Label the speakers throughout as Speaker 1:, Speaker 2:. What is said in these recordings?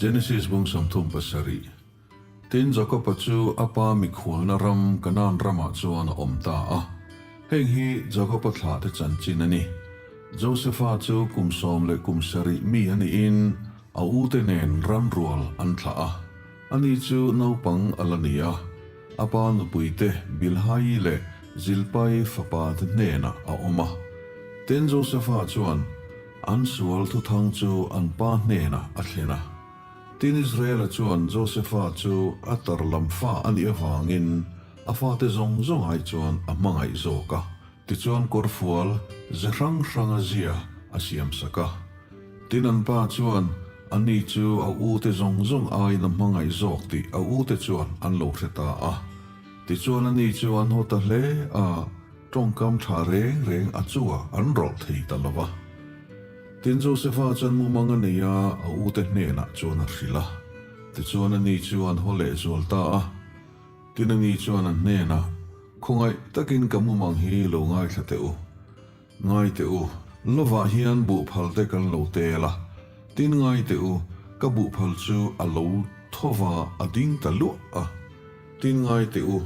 Speaker 1: Genesis bung 37. Tin, Jakoba chu a pa mikhualna ram Kanaan ramah chuan a awm ta a. Heng hi Jakoba thlahte chanchin a ni. Josefa chu kum 17 mi a niin a ute nen ram rual an thlah a. Ani chu naupang a la ni a, a pa nupuite Bilhai leh Zilpai fapate hnenah a awm a. Tin, Josefa chuan an sual thuthang chu an pa hnenah a thlen a. Tin, Israela chuan Josefa chu a tar lam fa a nih avangin a fate zawng zawng ai chuan a hmangaih zawk a. Tichuan kawrfual ze hrang hranga zia a siam sak a. Tin an pa chuan ani chu a ute zawng zawng aiin a hmangaih zawk tih a ute chuan an lo hre ta a. Tichuan ani chu an haw ta hle a, tawngkam tha reng reng a chungah an rawlh thei ta lo va. Tin Josefa chuan mumang a nei a, a ute hnenah chuan a hrilh a. Tichuan ani chu an haw lehzual ta a. Tin ani chuan a hnenah, Khawngaih takin ka mumang hi lo ngaithla teh u. Ngai teh u, lovah hian buhphal te kan lo tel a. Tin ngai teh u, ka buhphal chu a lo tho va a ding ta luah a. Tin ngai teh u,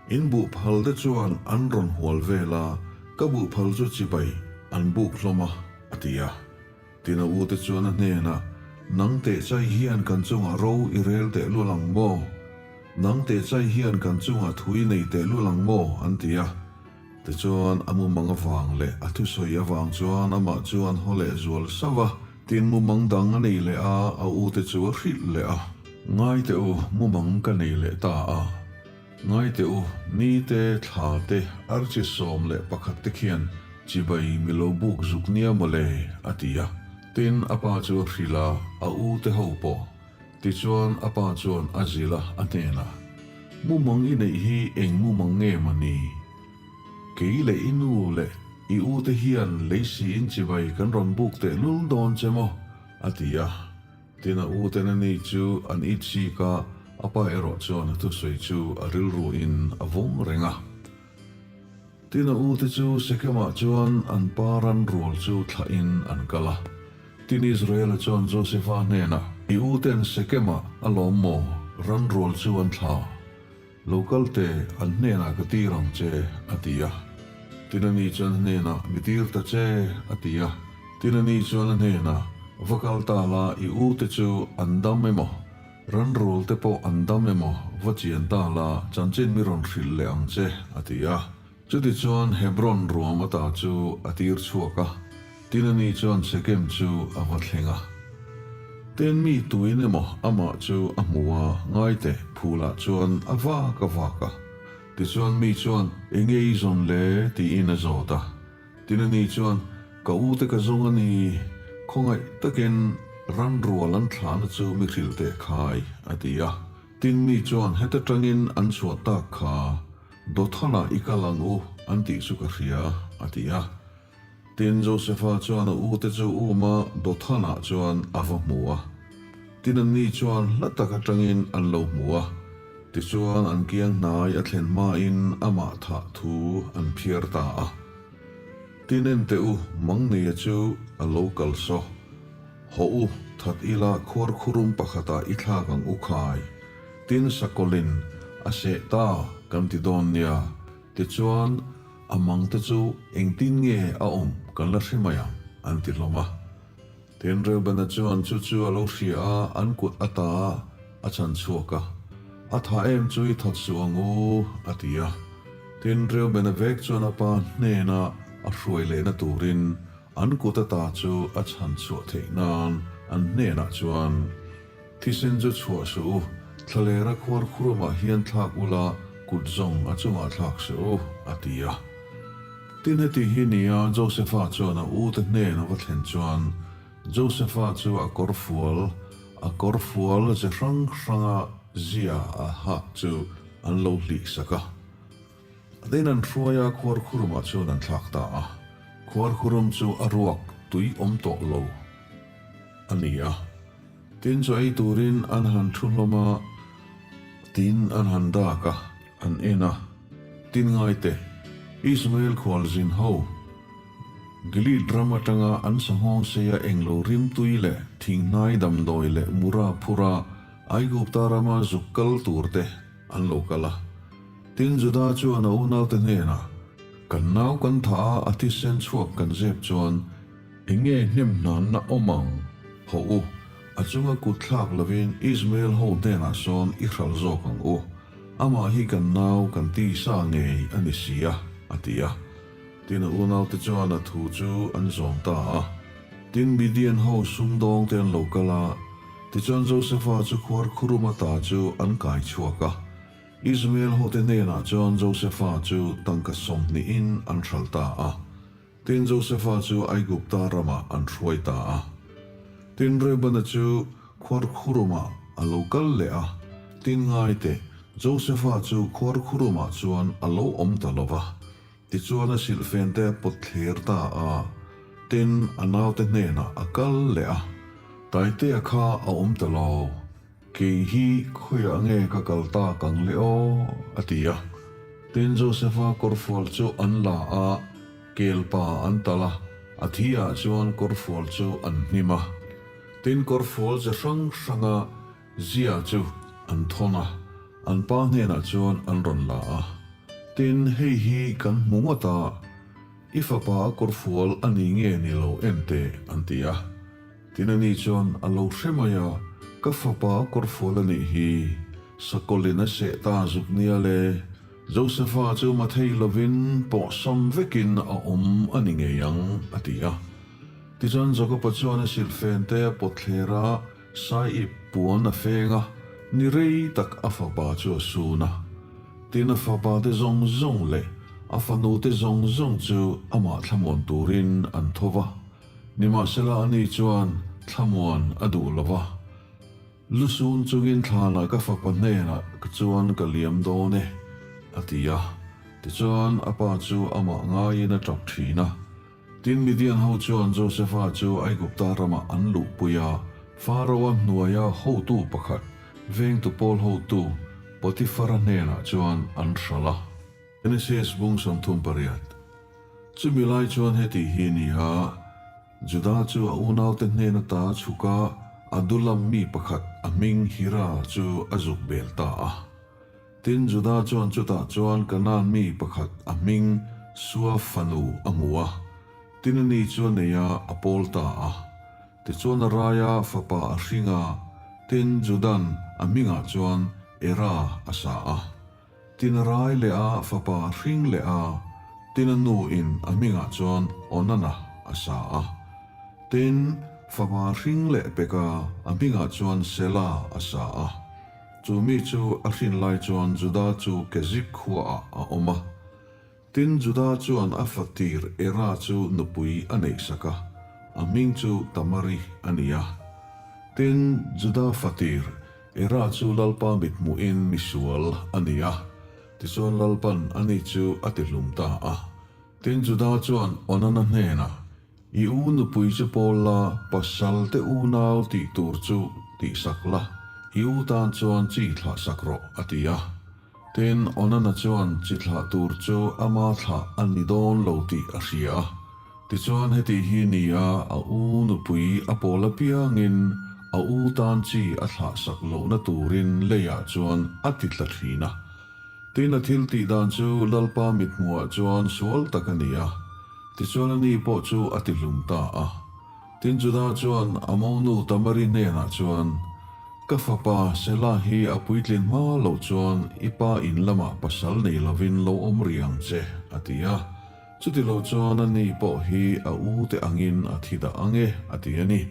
Speaker 1: in buhphal te chuan an rawn hual vel a, ka buhphal chu chibai an buk hlawm a, a ti a. Tin a ute chuan a hnenah, Nang teh chai hian kan chungah ro i rel teh lul ang maw? Nang teh chai hian kan chungah thu i nei teh lul ang maw? an ti a. Tichuan a mumang avang leh a thusawi avang chuan amah chuan haw leh zual sauh a. Tin mumang dang a nei leh a, a ute chu a hrilh leh a. Ngai teh u, mumang ka nei leh ta a. Ngai teh u, ni te, thla te, archi 11 te khian chibai mi lo buk zuk nia maw le, a ti a. Tin, a pa chu a hrilh a, a u te ho pawh. Tichuan, a pa chuan a zilh a, a hnenah, Mumang i neih hi eng mumang nge maw ni? Kei leh i nu leh i u te hian lei siin chibai kan rawn buk teh lul dawn che maw? a ti a. Tin a u ten ani chu an it chik a, a pa erawh chuan a thusawi chu a rilru in a vawng reng a. Tin a u te chu Sekemah chuan an pa ran rual chu thlah in an kal a. Tin Israela chuan Josefa hnenah, I u ten Sekemah a lawm maw? Ran rual chu an thla. Lo kal teh, an hnenah ka tir ang che, a ti a. Tin ani chuan a hnenah, Mi tir ta che, a ti a. Tin ani chuan a hnenah, Va kal ta la, i u te chu an dam emaw, ran rual te pawh an dam emaw, va chian ta la, chanchin mi rawn hrilh leh ang che, a ti a. Chutichuan Hebron ruam ata chu a tir chhuak a, tin ani chuan Shekem chu a va thleng a. Tin mi tuin emaw amah chu a hmu a, ngaite phulah chuan a vak a vak a. Tichuan mi chuan, Enge i zawn le? tiin a zawt a. Tin ani chuan, Ka ute ka zawng a ni, khawngaih takin ran rual an thlahna chu mi hrilh teh khai, a ti a. Tin mi chuan, Heta tangin an chhuah tak kha. Dothanah i kal ang u, an tih chu ka hria, a ti a. Tin, Josefa chuan a ute chu uma Dothanah chuan a va hmu a. Tin, anni chuan hla tak atangin an lo hmu a. Tichuan, an kiang hnai a thlen hmain amah thah thu an phiar ta a. Tin, en teh u, Mangneia chu a lo kal saw. Hawh u, that ila khuarkhurum pakhatah i thlak ang u khai. Tin sakawlin a seh ta kan ti dawn nia, tichuan a mang te chu engtin nge a awm kan la hre mai ang an ti hlawm a. Tin Reubena chuan chu chu a lo hria a, an kut ata a chhan chhuak a, A tha em chu i that suh ang u a ti a. Tin Reubena vek chuan a pa hnena a hruai lehna turin an kut ata chu a chhan chhuah theih nan an hnenah chuan, Thisen chu chhuah suh u, thlalera khuar khurumah hian thlak ula, kut zawng a chungah thlak suh u, a ti a. Tin heti hi nia Josefa chuan a ute hnen a va thlen chuan, Josefa chu a kawr fual, a kawr fual ze hrang hranga zia a hak chu an lo hlih sak a. Tin an hruai a, khuar khurumah chuan an thlak ta a. Khuar khurum chu a ruak tui awm tawh lo a ni a. Tin chu ei turin an han thu hlawm a, tin an han dak a, an en a. Tin ngai teh, Ismael khualzin ho. Gilead ram atanga an sanghawng seia englo rimtui leh thinghnai damdawi leh mura phura Aigupta rama zuk kal turte an lo kal a. Tin, Juda chuan a unaute hnenah, Kan nau kan thah a, a thisen chhuak kan zep chuan eng nge hnem hnanna awm ang? Hawh u, a chunga kut thlak lovin Ismael ho hnenah sawn i hral zawk ang u. Amah hi kan nau kan tisa ngei a ni si a, a ti a. Tin, a unaute chuan a thu chu an zawm ta a. Tin, Midian ho sumdawngte an lo kal a, tichuan Josefa chu khuar khuruma ta chu an kai chhuak a. Ismael hote hnenah chuan Josefa chu tangka sawmhnihin an hralh ta a. Tin, Josefa chu Aigupta ramah an hruai ta a. Tin, Reubena chu khuarkhurumah a lo kal leh a. Tin, ngai teh, Josefa chu khuarkhurumah chuan a lo awm ta lo va. Tichuan a silhfente a pawt thler ta a. Tin, a naute hnenah a kal leh a. Taitea kha a awm ta lo. Kei hi khawiah nge ka kal tak ang le aw? a ti a. Tin, Josefa kawrfual chu an la a, kelpa an talh a, a thi ah chuan kawrfual chu an hnim a. Tin, kawrfual ze hrang hranga zia chu an thawn a, an pa hnenah chuan an rawn la a. Tin, hei hi kan hmu ngawt a, i fapa a kawrfual a ni nge ni lo en teh, an ti a. Tin ani chuan a lo hre mai a, Ka fapa kawrfual a nih hi, sakawlin a seh ta zuk nia le, Josefa chu mathei lovin pawhsam vekin a awm a ni ngei ang, a ti a. Tichuan Jakoba chuan a silhfen te a pawt thler a, saiip puan a feng a, ni rei tak a fapa chu a sun a. Tin a fapa te zawng zawng leh a fanu te zawng zawng chu amah thlamuan turin an tho va. Nimahsela ani chuan thlamuan a duh lo va, Lusun chungin thlanah ka fapa hnenah ka chuan ka liam dawn e, a ti a. Tichuan a pa chu amah ngaiin a tap thin a. Tin Midian ho chuan Josefa chu Aigupta ramah an luhpui a, Pharaoh-a hnuaia hotu pakhat, vengtu pawl hotu Potifara hnenah chuan an hralh a. Genesis bung 38. Chumi lai chuan heti hi a ni a, Juda chu a unaute hnen ata chhuk a, Adulam mi pakhat a hming Hira chu a zuk bel ta a. Tin, Juda chuan chutah chuan Kanaan mi pakhat a hming Sua fanu a hmu a, tin ani chu a nei a, a pawl ta a. Tichuan a raia fapa a hring a, tin Judan a hmingah chuan Era a sa a. Tin a rai leh a fapa a hring leh a, tin a nu in a hmingah chuan Onana a sa a. Tin, fapa a hring leh pek a, a hmingah chuan Sela a sa a. Chu mi chu a hrin lai chuan Juda chu Kezib khuaah a awm a. Tin, Juda chuan a fatir Era chu nupui a neihsak a, a hming chu Tamari a ni a. Tin, Juda fatir Era chu Lalpa mithmuhin misual a ni a, tichuan Lalpan ani chu a tihlum ta a. Tin, Juda chuan Onana hnenah, I u nupui chu pawl la, pasal te unau tih tur chu tihsak la, i u tan chuan chi thlahsak rawh, a ti a. Tin, Onana chuan chi thlah tur chu ama thlah a ni dawn lo tih a hria a. Tichuan heti hi ni a, a u nupui a pawl apiangin a u tan chi a thlah sak lohna turin leiah chuan a ti tla thin a. Tin, a thil tih dan chu Lalpa mithmuhah chuan sual tak a ni a. Tichuan ani pawh chu a ti hlum ta a. Tin, Judah chuan a monu Tamari hnenah chuan, Ka fapa Sela hi a puitlin hma loh chuan i pa in lamah pasal nei lovin lo awm rih ang che, a ti a. Chuti lo chuan ani pawh hi a u te angin a thi dah ang e, a ti a ni.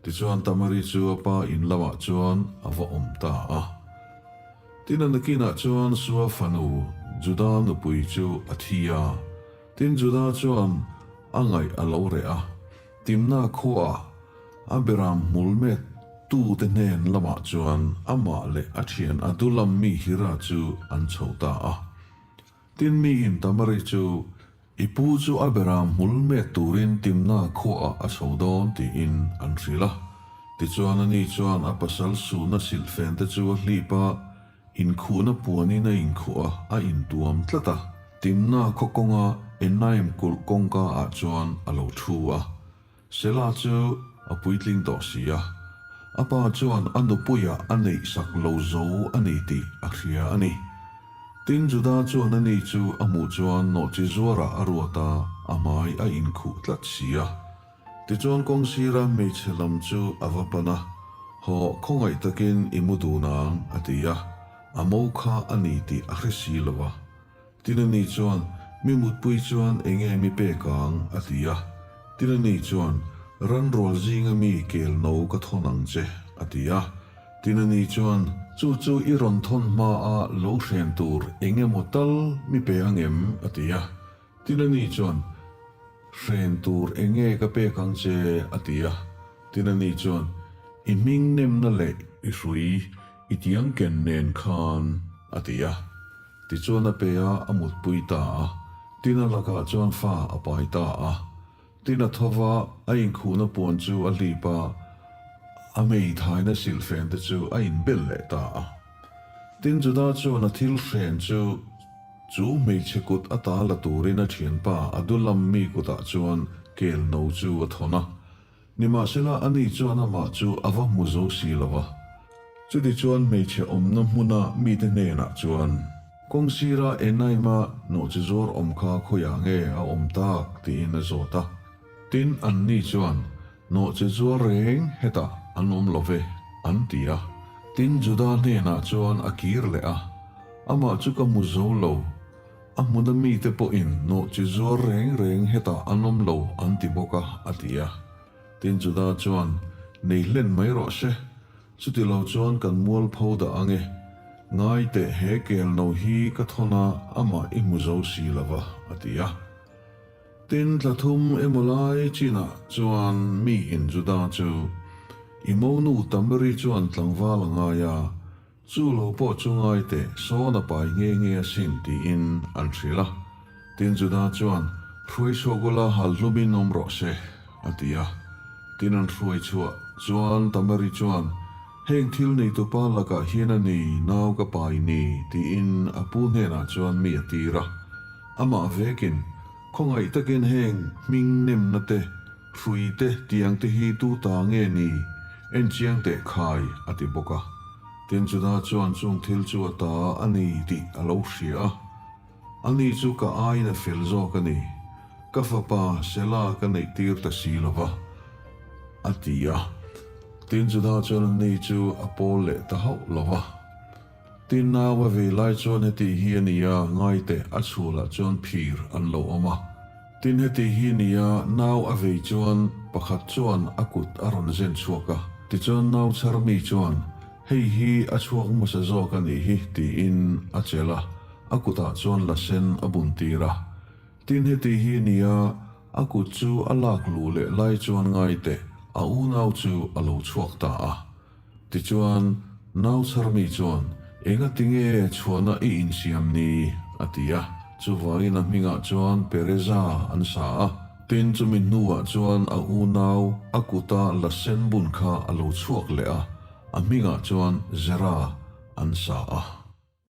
Speaker 1: Tichuan Tamari chu a pa in lamah chuan a va awm ta a. Tin a nakinah chuan Sua fanu Juda nupui chu a thi a. Tin Juda chuan a ngaih a lo reh a. Timna khuaah a beram hmul met tute hnen lamah chuan amah leh a thian Adulam mi Hira chu an chho ta a. Tin miin Tamari chu, I pu chu a beram hmul met turin Timna khuaah a chho dawn tiin an hrilh a. Tichuan ani chuan a pasal suhna silhfen te chu a hlip a, Inkhuhna puanin a inkhuh a, a intuam tlat a. Timna khaw kawnga Enaim kulh kawngka ah chuan a lo thu a. Sela chu a puitling tawh si a, a pa chuan a nupuiah a neih sak lo zo a ni tih a hria a ni. Tin, Juda chuan ani chu a hmuh chuan nawhchi zuarah a ruat a, a hmai a inkhuh tlat si a. Tichuan kawngsira hmeichhe lam chu a va pan a, Haw, khawngaih takin i mu dun ang, a ti a, a mo kha a ni tih a hre si lo a. Tin ani chuan, Mi mutpui chuan enge mi pek ang? a ti a. Tin ani chuan, Ran rual zinga mi kel no ka thawn ang che, a ti a. Tin ani chuan, Chu chu i rawn thawn hmaa lo hren tur eng emaw tal mi pe ang em? a ti a. Tin ani chuan, Hren tur eng nge ka pek ang che? a ti a. Tin ani chuan, I hming nemna leh i hrui i tiang ken nen khan, a ti a. Tichuan a pe a, a mutpui ta a. Tin a lakah chuan fa a pai ta a. Tin a tho va, a inkhuhna puan chu a hlip a, a hmeithaina silhfen te chu a inbel leh ta a. Tin Juda chuan a thil hren chu chu hmeichhe kut ata la turin a thianpa Adulam mi kutah chuan kel no chu a thawn a. Nimahsela ani chuan amah chu a va hmu zo si lo va. Chutichuan hmeichhe awmna hmuna mite hnenah chuan, Kawng sira Enaima nawhchi zuar awm kha khawiah nge a awm tak? tiin a zawt a. Tin, anni chuan, Nawhchi zuar reng hetah an awm lo ve, an ti a. Tin, Juda hnenah chuan a kir leh a, Amah chu ka hmu zo lo. A hmuna mite pawhin nawhchi zuar reng reng hetah an awm lo an ti bawk a, a ti a. Tin Juda chuan, Nei hlen mai rawh se, chuti lo chuan kan mual pho dah ang e. Ngai teh he kel no hi ka thawn a, amah i hmu zo si lo va, a ti a. Tin tla thum emaw lai chinah chuan mi in Juda chu, I monu Tamari chuan tlangval a ngai a, Chu lo pawh chu ngai teh, sawn a pai nghe nghe asin tiin an hrilh a. Tin Juda chuan, Hruai chhuak ula hal hlumin awm rawh se, a ti a. Tin an hruai chhuah chuan Tamari chuan, Heng thil neitupa lakah hian a ni, nau ka pai ni, tiin a pu hnenah chuan mi a tir a. Amah vekin, Khawngaih takin heng hming nemna te, Hrui te tiang te hi tu ta nge ni? En chiang teh khai, a ti bawk a. Tin Juda chuan chung thil chu a ta a ni tih a lo hria a. Ani chu ka aiin a fel zawk a ni. Ka fapa Sela ka neih tir ta si lo va, a ti a. Tin Juda chuan ani chu a pawl leh ta hauh lo va. Tin nau a vei lai chuan heti hi a ni a, ngaite a chhulah chuan phir an lo awm a. Tin heti hi a ni a, nau a vei chuan pakhat chuan a kut a rawn zen chhuak a. Tichuan nau chhar mi chuan, Hei hi a chhuak hmasa zawk a nih hi, tiin a chelh a, a kutah chuan la sen a bun tir a. Tin heti hi a ni a, a kut chu a lak luh leh lai chuan ngaite a unau chu a lo chhuak ta a. Tichuan, nau chharmi chuan, Engatinge chhuahna i insiam ni? a ti a. Chuvangin a hmingah chuan Pereza an sa a. Tin, chumi hnuah chuan a unau a kuta la sen bun kha a lo chhuak leh a, a hmingah chuan Zera an sa a.